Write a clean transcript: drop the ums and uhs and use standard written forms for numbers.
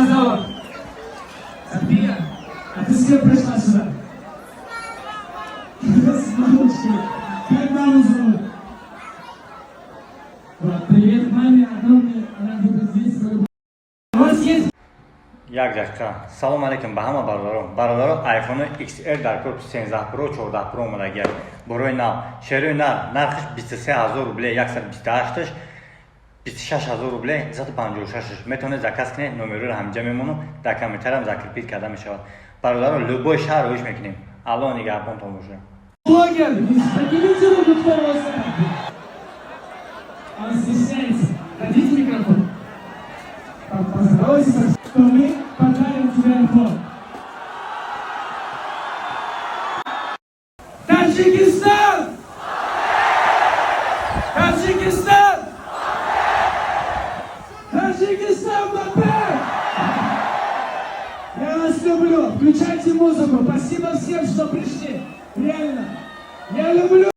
Сказала. София, а ты с кем пришла сюда? С мамочкой. Как маму зовут? Вот, привет маме огромный, она где-то здесь. У вас есть Як дақиқа. Салом алейкум ба ҳама бародарон. Бародарон, iPhone XR дар корпус 13 Pro, 14 Pro омадагиак, борои нав, шерои нар. Нархаш 23 ҳазор рубле 128-аш, 26 ҳазор рубле 256-аш. Метавонед заказ кунед, номероро ҳамҷа мемонам, дар комментариям закрепить карда мешавад. Бародарон, любой шаҳр роиш мекунем. Аллоҳ нигаҳбонтон бошад. Блогер? Поднимите руку, кто его знает. Он стесняется. Дадите микрофон. Поздоровайтесь, что мы подарим тебе iPhone. Таджикистан! Таджикистан! Таджикистан, Бабе! Я вас люблю. Включайте музыку. Спасибо всем, что пришли. Реально. Я люблю.